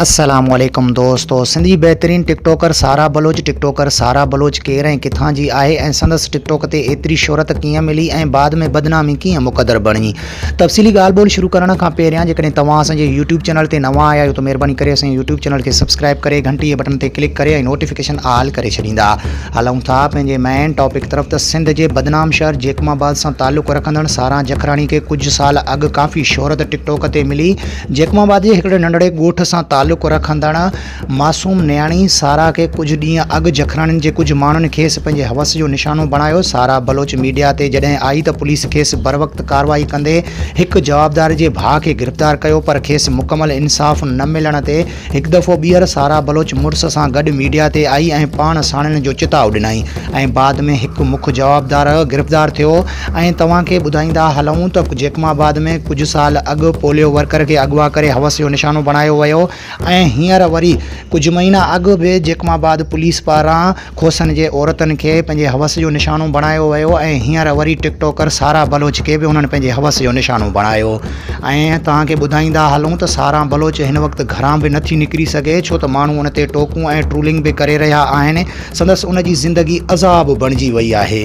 السلام عليڪم دوستو سنڌ جي بهترين TikToker Sara Baloch TikToker Sara Baloch ڪير ۽ ڪٿان جي آهي ۽ سندس ٽڪ ٽاڪ تي ايتري شهرت ڪيئن ملي ۽ بعد ۾ بدنامي ڪيئن مقدر بڻي تفصيلي ڳالهه ٻولهه شروع ڪرڻ کان پهريان جيڪڏهن توهان اسان جي يوٽيوب چينل تي نوان آيا آهيو ته مهرباني ڪري اسان جي يوٽيوب چينل کي سبسڪرائب ڪري گهنٽي جي بٽڻ تي ڪلڪ ڪري ۽ نوٽيفڪيشن آل ڪري ڇڏيندا هلون ٿا پنهنجي مين ٽاپڪ طرف ته سنڌ جي بدنام شهر جيڪب آباد سان تعلق رکندڙ ساران جکراڻي کي ڪجهه سال اڳ ڪافي شهرت ٽڪ ٽاڪ تي ملي. جيڪب آباد جي هڪڙي ننڍڙي ڳوٺ سان تعلق رکندڙ معصوم نياڻي سارا کي ڪجهه ڏينهن اڳ جکراڻين جي ڪجهه ماڻهن کيس پنهنجي حوس جو نشانو بڻايو. سارا بلوچ ميڊيا تي جڏهن آئي ته پوليس کيس بروقت ڪارروائي ڪندي هڪ جوابدار جي ڀاء کي گرفتار ڪيو پر کيس مڪمل انصاف نه ملڻ تي هڪ دفعو ٻيهر سارا بلوچ مڙس سان گڏ ميڊيا تي آئي ۽ پاڻ ساڻين جو چتاء ڏنائين ۽ بعد ۾ هڪ مک جوابدار گرفتار ٿيو ۽ توهان کي ٻڌائيندا هلون ته جيڪب آباد ۾ ڪجهه سال اڳ پوليو ورڪر کي اغوا ڪري حوس جو نشانو بڻايو ويو ۽ هينئر وري ڪجهه مهينا اڳ به جيڪب آباد پوليس پاران کوسن جي عورتن کي پنهنجي حوس جو نشانو بڻايو ويو ۽ هينئر وري ٽڪ ٽاڪر سارا بلوچ کي به انهن پنهنجي حوس جو نشانو بڻايو ۽ توهان کي ٻڌائيندا هلون ته سارا بلوچ هن وقت گهران به نٿي نڪري سگهي ڇو ته ماڻهو ان تي ٽوڪون ۽ ٽرولنگ به ڪري رهيا آهن سندس ان جي زندگي عذاب بڻجي وئي آهي.